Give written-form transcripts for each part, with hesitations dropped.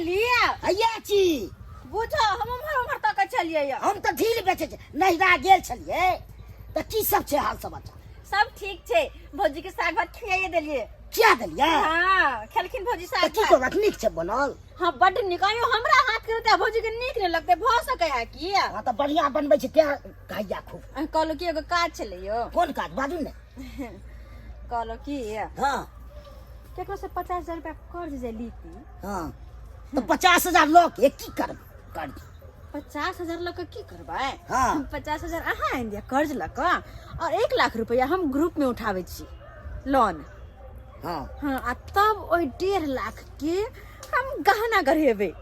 मालिक। हैया छी। बुझो हम उम्हर उम्हर तक छलियै यऽ। हम तऽ ढील बेचै छी, नैहरा गेल छलियै तऽ की सब छै हाल समाचार? सब ठीक छै, भौजी के साग भात खियाइए देलियै। किया देलियै? हाँ, खेलखिन भौजी तऽ साग की भात। कहलक, नीक छै बनल? हाँ, बड्ड नीक। आइयो हमरा हाथ के रोटी भौजी के नीक नहि लगतै, भऽ सकै है की? हाँ तऽ बढ़िया बनबै छै तें कहैया खूब। अहाँ कहलहुँ कि एगो काज छलै यौ। कोन काज, बाजू ने। कहलहुँ कि हाँ। केकरो से 50,000 रुपया कर्ज जे लीती। हाँ तऽ 50,000 लऽ के की करबै कर्ज? 50,000 लऽ के की करबै? हाँ। हम 50,000 अहाँ आनि दिअ कर्ज लऽ कऽ, और 1 लाख रुपया हम ग्रुप में उठाबै छी लोन। हाँ। हाँ, आ तब ओहि 1.5 लाख के हम गहना गढ़ेबै।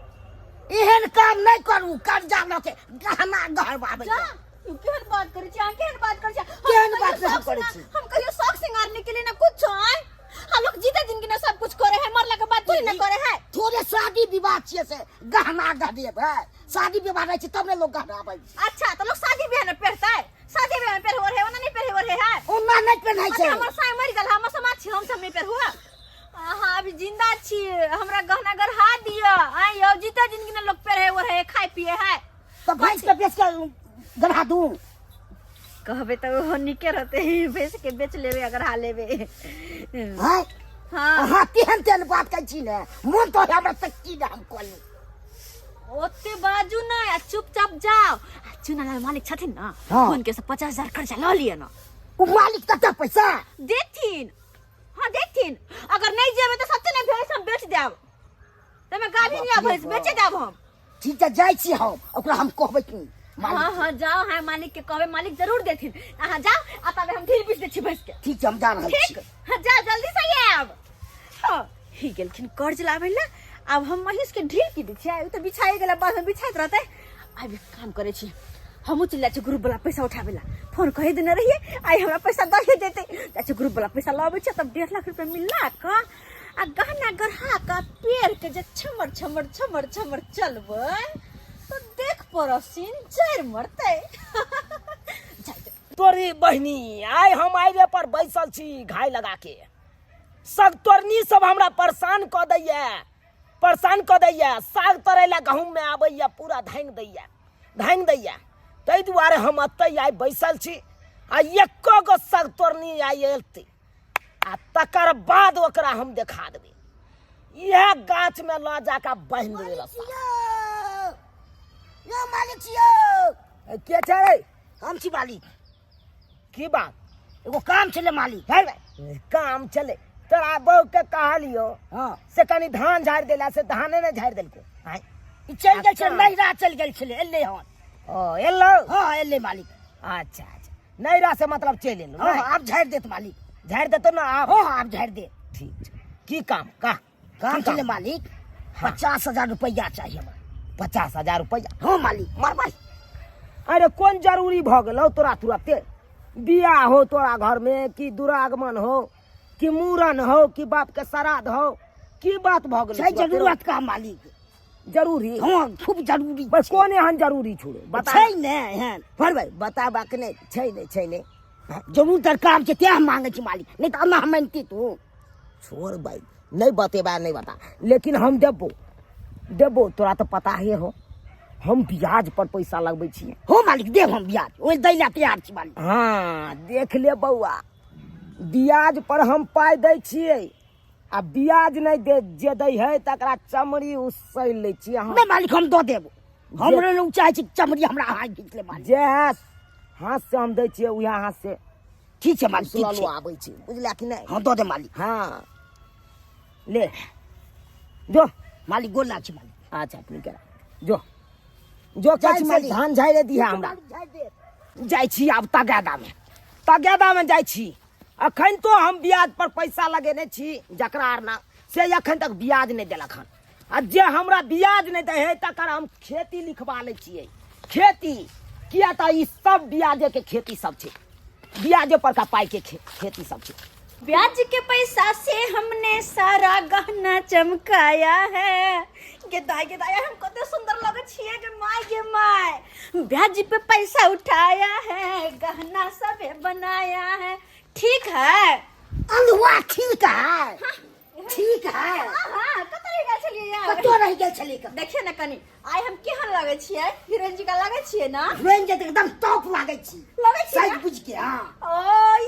एहन काम नहि करू, कर्जा लऽ के गहना गढ़बाबै। जा, यौ केहन बात करै छी अहाँ, केहन बात करै छी? हम केहन कहियो बात शौक करै सिंगार- छी? हम कहियो शौक सिंगार नहीं केलिए ना कुछ। आय हम लोग जीते जिंदगी ना सब कुछ करे है, मरला के बाद थोड़ी ना करे है। थोड़े शादी विवाह छियै से गहना गढ़ेबै? शादी विवाह रहै छै तब ने लोग गहनाबै छै। अच्छा तो लोग शादी विवाह में पहनतै? शादी विवाह में पहनबो रहे, ओना नहीं पहनबो रहे है। ओना नहीं पहनै छै। अच्छा, हमर साय मरि गेल, हमर समाज छी, हम सब नहीं पहनबो। अहाँ अभी जिंदा छी, हमरा गहना गढ़ा दिअ। आइ यौ जीते जिंदगी में लोग पहरे ओढ़े खाए पिए है। तऽ भैंस के बेच के गढ़ा दू? कहबे तऽ ओहो नीके रहते, भैंस के बेच लेबे अगर हा लेबे। हैं? हाँ। अहाँ तेहन तेहन बात कहै छी ने, मोन तऽ हमरा तऽ की ने हम कहली। ओते बाजू नहि आ चुपचाप जाओ। आ चुनालाल मालिक छथिन ना, हाँ। हुनके से 50,000 कर्जा लऽ लिअ ना। ओ मालिक कते पैसा देथिन? हाँ देथिन। अगर नहीं जेबै तऽ सत्ते नहि भैंस हम बेच देब। तमे गाभी नहीं बाप रे भैंस बेचे बाप। देब हम। ठीक छै, जाइ छी हम, ओकरा हम कहबै की मालिक। हाँ हाँ जाओ, हाँ मालिक के कहबै, मालिक जरूर देथिन। अहाँ जाओ आ तबे हम ढील पीस दै छी भैंस के। ठीक छै, हम जा रहल छी। ठीक, हाँ जाओ, जल्दी से आयब। हाँ ही गेलखिन कर्ज लाबै ला, आब हम महीष के ढील की दै छियै, ओ तऽ बिछाए गेला बाद में बिछाइत रहतै। आब एक काम करै छी, हमहूँ चलि जाइ छी ग्रुप वाला पैसा उठाबै ला। फोन कहि देने रहियै, आइ हमरा पैसा दहे देतै। जाइ छी ग्रुप वाला पैसा लऽ अबै छियै, तब 1.5 लाख रुपया मिला कऽ आ गहना गढ़ा कऽ पेड़ के जे छमर छमर छमर छमर चलबै तऽ देख पड़ोसिन जरि मरतै। जाइ जाइ। तोरी बहिनी, आइ हम आइरे पर बैसल छी घाय लगा के। सगतोरनी सब हमरा परेशान कऽ दैया, परेशान कऽ दैया। साग तोड़ै लए गहूँम में आबैया, पूरा धांगि दैया, धांगि दैया। ताहि दुआरे हम एतै आइ बैसल छी आ एको गो सगतोरनी आइ एलतै आ तकर बाद ओकरा हम देखा देबै। इएह गाछ में लऽ जाकऽ बान्हि देबै रस्सा। यौ मालिक छियौ। ए, के छै रे? हम छी मालिक। की बात? एगो काम छलै मालिक। है रे, काम छलै? तोरा बहू के कहलियो हाँ। से कनी धान झाड़ि देला, से धाने नहि झाड़ि देलको। आँय, ई चलि गेल छलै अच्छा। नैहरा चलि गेल छलै, एलै हन। ओ एलौ? हाँ एलै मालिक। अच्छा अच्छा, नैहरा से मतलब चलि एलौ। हाँ, नहि? आब झाड़ि देत मालिक। झाड़ि देतौ ने आब? हाँ, आब झाड़ि देत। ठीक छै। की काम? कह। काम की काम? छलै मालिक, हाँ। 50,000 रुपैआ चाही हमरा। 50,000 रुपैआ? हाँ मालिक। मरबै। अरे कोन जरूरी भऽ गेलौ तोरा तुरते? बियाह हो तोरा घर में कि दुरागमन हो कि मूड़न हो कि बाप के श्राद्ध हो, की बात भऽ गेलै छै तुरते? जरूरत का मालिक। जरूरी? हाँ खूब जरूरी बस छै। कोन एहन जरूरी छौ रे? बता। छै ने एहन। पर भाई बताबा के नहि छै, नहि छै नहि। हाँ, जरूर तर काम छै तें हम मांगै छी मालिक, नहि तऽ एना हम मानिती तू। छोड़ भाई, नहीं बतेबा नहीं बता, लेकिन हम देबो देबो। तोरा तऽ पता ही हो हम ब्याज पर पैसा लगबै छियै। हो मालिक, देब हम ब्याज, ओहि दै लए तैयार छी मालिक। हाँ देख ले बौआ, ब्याज पर हम पाइ दै छियै आ ब्याज नहि दे जे दै है तकरा चमड़ी उसैल लै छियै हम। नहि मालिक, हम दऽ देब। हमरो लोग चाहै छी चमड़ी हमरा अहाँ घीच ले मालिक। जे हाथ से हम दै छियै उएह हाथ से। ठीक छै मालिक, ठीक उसललो छै। आबै छै, बुझला कि नहि? हाँ दऽ दे मालिक। हाँ ले जो मालिक, गोल लागै छी मालिक। अच्छा ठीक है, जो जो जाइ काल्हि छी से मालिक। धान झाड़ि दिहे हमरा। मालिक, झाड़ि देब। जाइ छी आब तगेदा में, तगेदा में जाइ छी। अखन तो हम ब्याज पर पैसा लगेने छी जकरा आर ना से अखन तक ब्याज नहि देलक हन, आ जे हमरा ब्याज नहि दै है तकर हम खेती लिखवा लै छियै। खेती किया तऽ ई सब ब्याजे के खेती सब छै, ब्याजे पर का पाई के खेती सब छै। ब्याज के पैसा से हमने सारा गहना चमकाया है। गे दाई, गे दाई, हम कते सुंदर लगे छियै गे my, गे my. ब्याज पे पैसा उठाया है, गहना सब बनाया है। ठीक है। अंधवा ठीक है। हाँ, ठीक है। हाँ, कतऽ रहि गेल छलियै यार? कतौ रहि गेल छलियै कतौ? देखियौ ने कनि, आइ हम केहन लगै छियै? हीरोइन जी का लगै छियै ना? हीरोइन जे एकदम टॉप लागै छी। लगै छी साइज ना? बुझि के, हाँ। ओ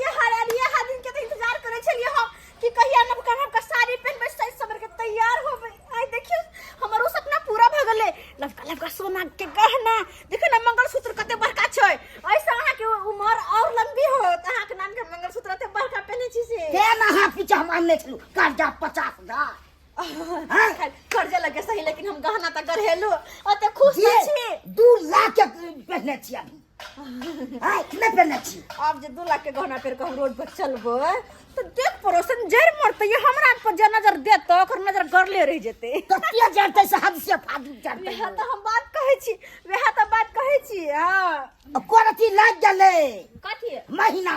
ये हर ये हर दिन के तऽ इंतजार करै छलियै हम कि कहिया नवका नवका साड़ी पहिनबै, साइज सवर के तैयार होबै। आइ देखियौ हमर ओ सपना पूरा भऽ गेलै। नवका नवका सोना के गहना देखियौ ने, मंगलसूत्र कते बड़का छै। ऐसे अहाँके उमर और लंबी होत, अहाँके नाम के मंगलसूत्र एते बड़का पहिने छी से। के ना अहाँ पीछे हम आनने छलहुँ कर्जा 50,000। हाँ? कर्जा लगे सही, लेकिन हम गहना तऽ गढ़ेलू, ओते खुश जे तऽ छी। 2 लाख के पहिने छी अभी। हाँ, नहि पहिने छी। आब जे 2 लाख के गहना पहिर कऽ हम रोड पर चलबै तऽ देख पड़ोसन जरि मरतै। ये हमरा पर जे नजर देत ओकर नजर गड़ले रहि जेतै। कतिया जरतै से हद से फाजू जरतै। वएह तऽ हम बात कहै छी, वएह तऽ बात कहै छी। हाँ। कोन अथी लागि गेलै? कथी? महीना।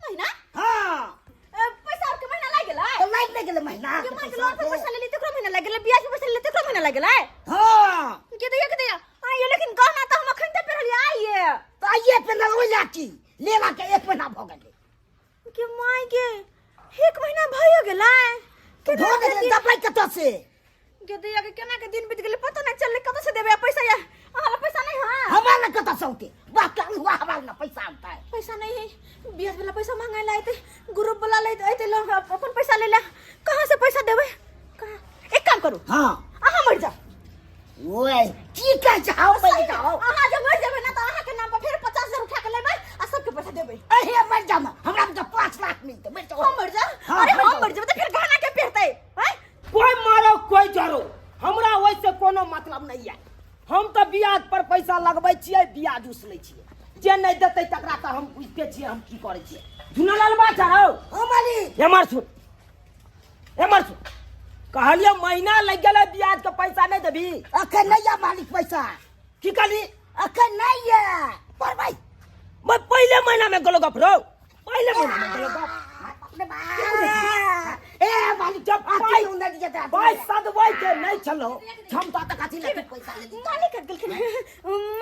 महीना? हाँ। ए, पैसा आर के महीना लागि गेलै? तऽ लागि नहि गेलै महीना? के माय के लोन पर पैसा लेली तकरो महीना लागि गेलै, ब्याज पर पैसा लेली तकरो महीना लागि गेलै? हाँ। के दैया, के दैया आइए, लेकिन गहना तऽ हम अखन तक पहिरलियै आइए। तऽ आइए पहिनल, ओहि लए की लेला के 1 महीना भऽ गेलै। के माय के 1 महीना भयो गेलै? तऽ भऽ गेलै, दबाइ कतऽ से? के दैया के केना के दिन बीत गेलै पतो नहि चललै। कतऽ से देबै पैसा? या अहाँ लग पैसा नहीं है? हमरा लग कतऽ से औतै? बाप के अल्हुआ, हमरा लग पैसा औतै? पैसा नहीं है। ब्याज वाला पैसा मांगे ला अइतै, ग्रुप वाला ले अइतै, लो अपन पैसा ले ला। कहाँ से पैसा देबै? कहाँ? एक काम करू। हाँ। अहाँ मर जाओ। ओए की कहै छै? हम मरि जाओ? अहाँ जब मर जेबै ना तऽ अहाँ के नाम पर फेर 50,000 उठा के लेबै आ सबके पैसा देबै। अहे मर जाम, हमरा तऽ 5 लाख मिलतै, मरि जाओ। हम मर जाओ? हाँ, अरे मर हम जाओ। मर जेबै तऽ फेर गहना के पहिरतै? हैं? कोई मारो कोई जरो, हमरा ओहिसे कोनो मतलब नहीं है। हम तऽ ब्याज पर पैसा लगबै छियै, ब्याज उसलै छियै। जे नहि देतै तकरा तऽ हम बुझिते छियै हम की करै छियै। झुनलाल बात रहो। ओ मालिक। एमर सुन, एमर सुन, कहलियै महीना लागि गेलै, ब्याज के पैसा नहि देबी? अखन नहीं या मालिक पैसा। की कहली? अखन नहीं या पर भाई। मैं पहले महीना में गेलो गप रहो, पहले महीना में गेलो गप। ए मालिक जब अथी पाइ उन्नति जेतै, अथी पाइ नहि। सदबै के नहीं छलो क्षमता तऽ कथी लए पैसा लेली? मालिक कट गेलखिन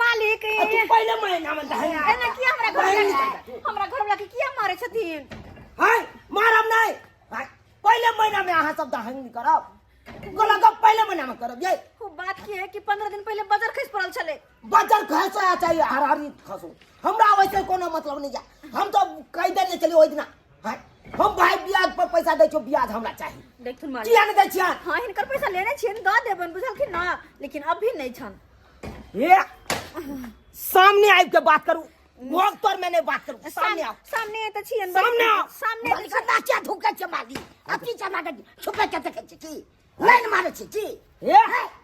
मालिक। आ तू पहले महीना में दही एना किया हमरा घर वाला, हमरा घर वाला के किया मारे छथिन? हाय मारब नहीं, हाय, पहले महीना में अहाँ सब दहंग करब गोला गप पहले महीना में करब ये। वो बात की है कि 15 दिन पहले बजर खसि पड़ल छले। बजर खसो या चाहे हरारी खसो, हमरा वैसे कोनो मतलब नहीं है। हम तो कह देने चलिए ओहि दिना। हाय, हम भाई ब्याज पर पैसा दै छौ, ब्याज हमरा चाही। देखथुन मालिक। किया नहीं दै छियन? हाँ, हिनकर पैसा लेने छियन, दऽ देबन, बुझलखिन ना, लेकिन अभी नहीं छन। ये सामने आबि के बात करू, गोग तोर में नहीं बात करू, सामने आओ। सामने तऽ छियन। सामने आओ। सामने तऽ मालिक नाचा धुकै छै मालिक, अथी जमा के छुपै के देखै छै की लाइन मारै छै की? ए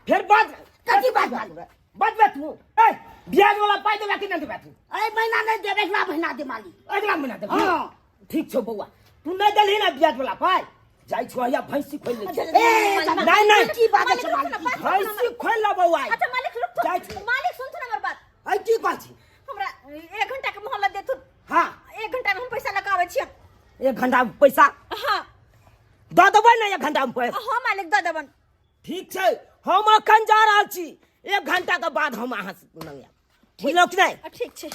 फिर बात कथी बात मालिक? बजबे तू। ए ब्याज वाला पाइ देबे कि नहीं देबे तू? एहि महीना नहि देब, अगिला महीना दे मालिक। अगला महीना देबे? हाँ। ठीक छौ बौआ, तू नहीं देलही ना ब्याज वाला पाइ, जाइ छौ हैया भैंसी खोलि लै छियै। ए नहीं, नहीं। की बात छै मालिक, रुकू ना, मालिक? बात सुनू ना। भैंसी खोलि ले बौआ। अच्छा मालिक रुक, जाइ छी। मालिक सुनथुन हमर बात। ऐ की कहै छी? हमरा 1 घंटा के मोहलत देथुन। हाँ। 1 घंटा में हम पैसा लगाबै छियै। 1 घंटा में पैसा? हाँ। दऽ देबै ने 1 घंटा में पैसा? हाँ मालिक, दऽ देबन। ठीक छै, हम अखन जा रहल छी, 1 घंटा के बाद हम अहाँ से लग आयब, बुझलहुँ कि नहि? ठीक छै।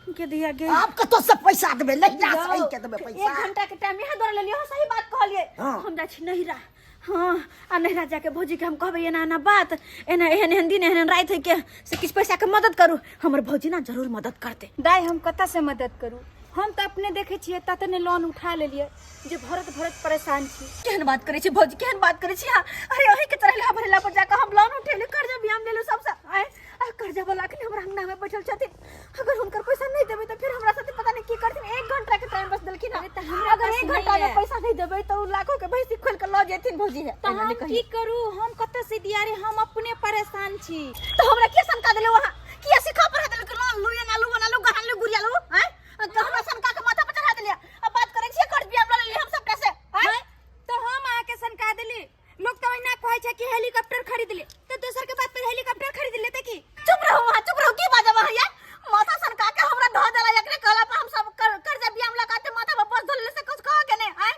के दिया गे आब कतऽ से पैसा देबै? नहिरा से आनि के देबै पैसा? 1 घंटा के टाइम यहाँ दौड़ लेलियै। हाँ, सही बात कहलियै। हाँ। हम जाइ छी नहिरा। हाँ, आ नहिरा जाके भौजी के हम कहबै एना एना बात, एना एहन एहन दिन एहन एहन राति होइ के से किछु पैसा के मदद करू। हमर भौजी ना जरूर मदद करतै। दाइ हम कतऽ से मदद करू? हम तऽ अपने देखै छियै ततने लोन उठा लेलियै जे भरत भरत परेशान छी। केहन बात करै छी भौजी, केहन बात करै छी अहाँ? अरे अहीं के चढ़ेला भरेला पर जाके हम लोन उठेली, कर्जा भी हम लेलहुँ सबसँ। आँय, आ कर्जा वाला अखन हमरा अंगना में बैठल छथिन, अगर हुनकर पैसा नहीं देबै तऽ फिर हमरा साथे पता नहीं की करथिन। 1 घंटा के टाइम बस देलखिन हँ। अरे तऽ हमरा अगर पास 1 नहि घंटा में है। पैसा नहीं देबै तऽ उ लाखों के भैंसी खोलि के लऽ जेथिन भौजी। है तऽ एना हम नहि की कहियौ। करू? हम कतऽ से दिया रे? हम अपने परेशान छी। तऽ हमरा किया सनका देले वहाँ? किया सिखा पढ़ा देले कि लोन लू, एना लू, ओना लू, गहना लू, गुड़िया लू? आँय, तऽ हमरा सनका के माथा पर चढ़ा देलियै। अब बात करै छियै कर्ज भी हम लऽ लेलियै हम सबटा से। आँय? आँय, तऽ हम अहाँके सनका देली? लोग तऽ ओहिना कहै छै कि हेलीकॉप्टर खरीद ले, तऽ दोसर के बात पर हेलीकॉप्टर खरीद लेते की? चुप रहो वहाँ, चुप रहो, की बाजब अहाँ यार? माथा सनका के हमरा धऽ देला। एकरे कहला पर हम सब कर्जा बियाम लगाते माथा पर बस धोले से कुछ कह के नहीं। आँय,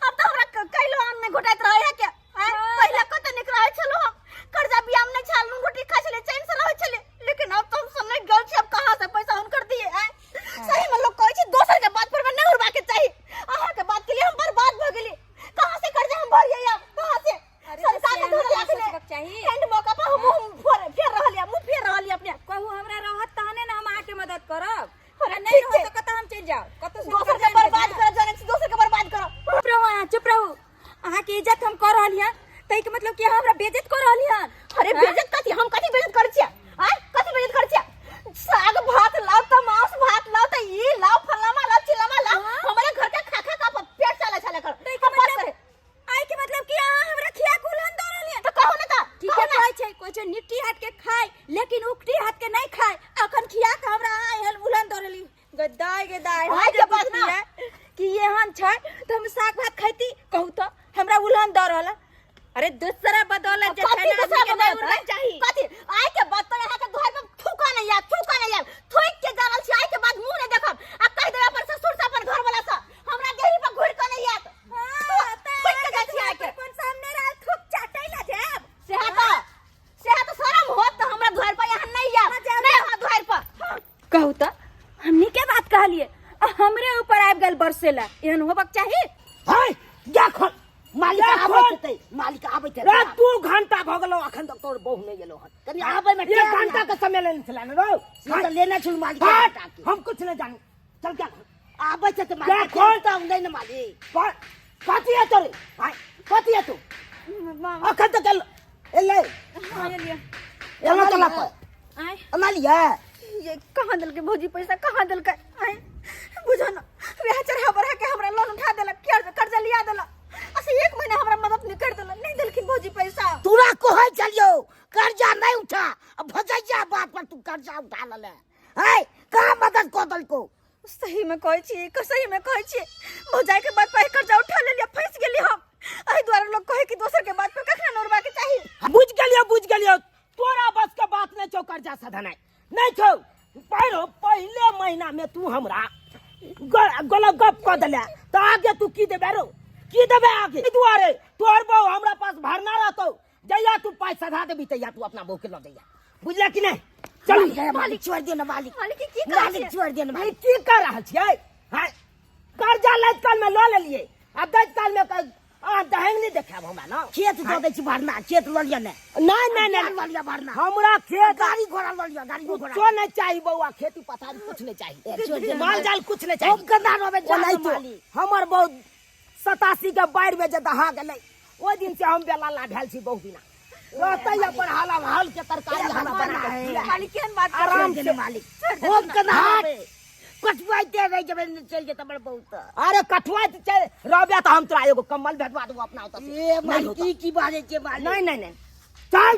अब तऽ हमरा कैलो आम नहीं घोटाइत रहे है के। आँय, पहिले कते नीक रहै छलहुँ हम, कर्जा बियाम नहीं छल, नून रोटी खाइ छलै, चैन से रहै छलै, लेकिन अब तऽ हम सब नहीं गेल छी, अब कहाँ से पैसा हुनकर दिए? आँय, सही में लोग कहै छै दोसर के बात पर में नहीं उड़बा के चाही। अहाँ के बात के लिए हम बर्बाद भऽ गेली। कहाँ से कर्जा हम भरियै अब? बेइज्जत कर रहली हन। अरे बेइज्जत कथी, हम कथी बेइज्जत करै छियै? आय कथी बेइज्जत करै छियै? साग भात लाओ त मांस भात लाओ त ई लाओ, फलामा लाओ, चिलामा लाओ, हमारे घर के खा खा का पेट चला चला कर। तै के हम बात मतलब करे आइ के मतलब कि अहाँ हमरा खिया के उलहन दऽ रहली हन? तो कहो ना त, ठीक कहो है ना। कहै छै, कहै छै निट्टी हाथ के खाय लेकिन उकटी हाथ के नहीं खाय। अखन खिया के हमरा अहाँ एहन उलहन दऽ रहली। गदाय गदाय, आइ के बाद ना कि एहन छै तऽ हम साग भात खैती? कहू तऽ हमरा उलहन दऽ रहल। अरे दूसरा बदौलत जे कथी छै ना, दूसरा आदमी के नहीं बदौलत, उड़ना चाही। कथी? आइ के बाद तो यहाँ के दुआर पर थूका नहीं आयत, थूका नहीं आयत, थूक के जा रहल छी। आइ के बाद मुंह नहीं देखब आ कहि देबै अपन ससुर से, अपन घर वाला से, हमरा देही पर घुरि के नहीं आयत। हाँ, तऽ थूक के जाइ छी आइ के। कोन सामने रहल थूक चाटै ला जायब। सेहा तो शरम होत तऽ हमरा दुआर पर यहाँ नहीं आयत, नहीं हमरा दुआर पर। कहू तऽ हमनी के बात कहलिए आ हमरे ऊपर आबि गेल बरसेला, एहन होबक चाही? हाय देखो मालिक देखो। आबै छै, मालिक आबै छै। रे 2 घंटा भऽ गेलौ, अखन तक तोर बहू नहि एलौ हन। कनी आबै में 1 टाइम घंटा के समय लेने छलै ने रौ। से तऽ लेने छलहुँ मालिक हट, घंटा के। हम कुछ नहि जानू, चल क्या आबै छै तऽ मालिक देखो। तऽ नहि ने मालिक। कथी है तोरे? हाय, कथी है तू? अखन तक एल एलै। हाँ, एलियै। एलौ तऽ लपै। आँय अना लिअ। ये कहाँ देलकै भौजी पैसा, कहाँ देलकै? आँय बुझो ना, वएह चढ़ा बढ़ा के हमरा लोन उठा देलक, कर्जा लिया देलक, अच्छा 1 महीना हमरा मदद नहीं कर देलक, नहीं देलखिन भौजी पैसा। तोरा कहै छलियौ कर्जा नहीं उठा, आ भजैया बात पर तू कर्जा उठा लेले। है कहाँ मदद कऽ देलकौ? सही में कहै छी, सही में कहै छी, भौजाई के बात पर कर्जा उठा लेलियै, फंसि गेली हम। एहि दुआरे लोग कहै कि दोसर के बात पर कखनो नहि उड़बाक चाही। बुझि गेलियौ, बुझि गेलियौ, तोरा बस के बात नहीं छौ कर्जा सधनाइ नहीं छौ। पहिलो पहिले महीना में तू हमरा गलत गप कऽ देले तऽ आगे तू की देबे रो, की देबे आगे? एहि दुआरे तोहर बहू हमरा पास भरना रहतौ, जहिया तू पाइ सधा देबी तहिया तू अपना बहू के लऽ जइया, बुझले कि नहीं? चल मालिक, मालिक छोड़ दे ना मालिक। मालिक, की करै मालिक छियै? छोड़ दे ना मालिक। की कर रहल छियै? हाँ, कर्जा लैत काल में लऽ लेलियै आ दैत काल में अहाँ दहेंग नहि देखायब हमरा ना। खेत दऽ दै छी भरना, खेत लऽ लिअ ने। नहीं, नहीं, नहीं। लऽ लिअ भरना। हमरा खेत गाड़ी घोड़ा लऽ लिअ, गाड़ी घोड़ा। कुछो नहीं चाही बौआ, खेती पथारी कुछ नहीं चाही, ए, छोड़ दे ना। माल जाल कुछ नहीं चाही। हम केना रहबै जान ओनाहितो मालिक? हमर बहुत 87 के बाढ़ि में जे दहा गेलै, ओहि दिन से हम बेला ला भेल छी बहुत दिना। रहतै अपन हाला हाल के तरकारी हमरा बना के खिया। मालिक केहन बात करै आराम छोड़ दे से ना मालिक। हम केना रहबै? कटुआइते रहि जेबै, चलि जेतै हमर बहुत। अरे कटुआइत चलि रहबे तऽ हम तोरा एगो कम्बल भेजवा देबो अपना ओतऽ से। ए मालिक, की की बाजै छियै मालिक? नहीं, नहीं, नहीं, चल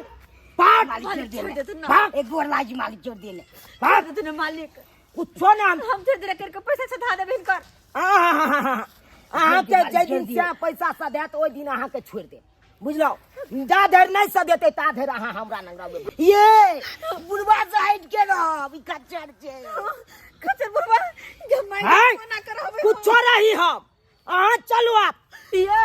भाग। मालिक छोड़ दे छोड़ ने। देतु ना। भाग। एक गोर लागी मालिक, छोड़ दे ने। भाग। छोड़ देतु ना मालिक। कुछो ना हम हम धीरे धीरे करके पैसा सधा देबै हिनकर। अहाँके मालिक, जाहि दिन छोड़ से पैसा सधायत ओहि दिन अहाँके छोड़ि देब, बुझलहुँ? जा धरि नहि सधेतै ता धरि अहाँ हमरा लग रहबै। ये बुढ़वा से हटि के रहब, ई खच्चर छै। खच्चर बुढ़वा जब मैं हैं? मना करबै कुछो रही हम, अहाँ चलू आप। यो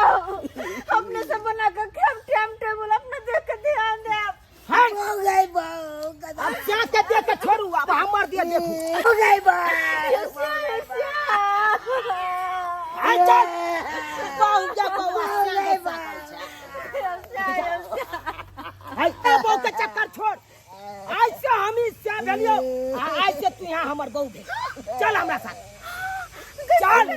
अपने से बना के खाएब, टाइम टेबल अपने देख के ध्यान देब। हैं? हो गई बहू, गधा। अब क्या के देख के छोड़ू, अब हमर दिया देखू। हो गई बहू। यो श्याम, श्याम। हैं, चल। बहू के बौआ, हो गई बहू। यो श्याम, यो श्याम। हैं, ए बहू के चक्कर छोड़। आज से हम ही श्याम भेलियौ, आ आज से तू यहाँ हमर बहू भेल। चल हमरा साथ। चल।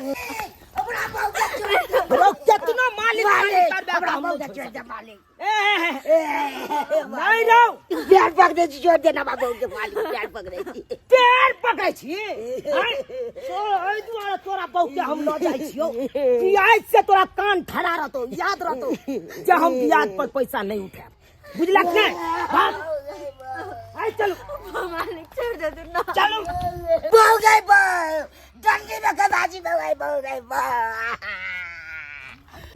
हमरा बहू के छोड़ दे। रौ, केतनो मालिक मालिक, करबे, हमरा हम बहू नहीं के छोड़ छोड़ दे मालिक। ए, ए, ए, नहीं रौ। पैर पकड़े छी, छोड़ देना बाबू के मालिक, पैर पकड़े छी। पैर पकड़े छी? हैं? तोरा एहि दुआरे तोरा बहू के हम लऽ जाइ छियौ कि आज से तोरा कान ठड़ा रहतौ, याद रहतौ जे हम ब्याज पर पैसा नहीं उठायब, बुझलक नहि? भाग। आइ चलू। मालिक छोड़ दे तू ना। चलू। बहू गई बहू, डंडी में गदाजी बहू गई, बहू गई बहू।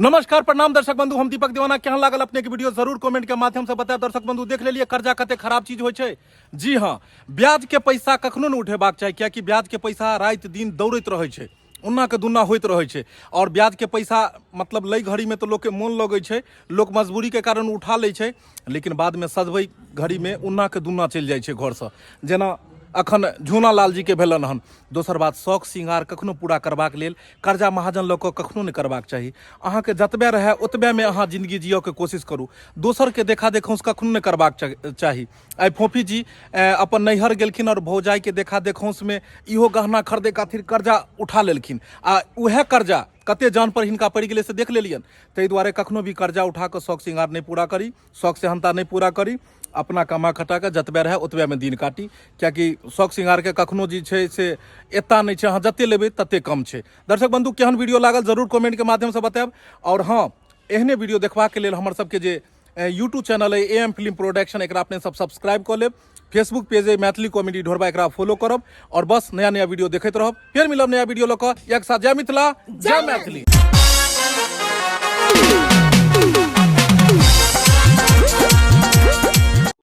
नमस्कार प्रणाम दर्शक बंधु, हम दीपक दीवाना। केहन लागल अपने के वीडियो जरूर कमेंट के माध्यम से बतायब। दर्शक बंधु देख लेलिए कर्जा कते खराब चीज होइ छै। जी हाँ, ब्याज के पैसा कखनो नहि उठेबाक चाही, कियाकि ब्याज के पैसा राति दिन दौड़ैत रहै छै, उन्ना के दुन्ना होइत रहै छै। और ब्याज के पैसा मतलब लै घड़ी में तो लोग के मोन लगै छै, लोग मजबूरी के कारण उठा लै छै, लेकिन बाद में सजबै घड़ी में उन्ना के दुन्ना चलि जाइ छै घरसँ, जेना अखन झूना लाल जी के भेलन हन। दोसर बात, शौक श्रृंगार कखनो पूरा करबाक लेल कर्जा महाजन लऽ कऽ कखनो नहि करबाक चाही। अहाँके जतबे रहए ओतबेमे अहाँ जिंदगी जियऽके कोशिश करू, दोसरके देखा देखौंस कखनो नहि करबाक चाही। आइ फोफी जी अपन नैहर गेलखिन आओर भौजाइके देखा देखौंसमे इहो गहना खरीदे खातिर कर्जा उठा लेलखिन, आ उएह कर्जा कते जान पर हिनका पड़ि गेलै से देख लेलियनि। ताहि दुआरे कखनो भी कर्जा उठा कऽ शौक श्रृंगार नहि पूरा करी, शौक सेहन्ता नहि पूरा करी, अपना कमा खटा कऽ जतबे रहए ओतबेमे दिन काटी, किएकि शौक श्रृंगारके कखनो जे छै से एता नहि छै, अहाँ जते लेबै तते कम छै। दर्शक बंधु, केहन वीडियो लागल जरूर कमेंटके माध्यमसँ बतायब। आओर हँ, एहने वीडियो देखबाक लेल हमर सबके जे यूट्यूब चैनल अइ ए एम फिल्म प्रोडक्शन, एकरा अपने सब सब्सक्राइब कऽ लेब। फेसबुक पेज अइ मैथिली कॉमेडी ढोरबा, एकरा फॉलो करब और बस नया नया वीडियो देखैत रहब। फेर मिलब नया वीडियो लऽ कऽ एक साथ। जय मिथिला, जय मैथिली।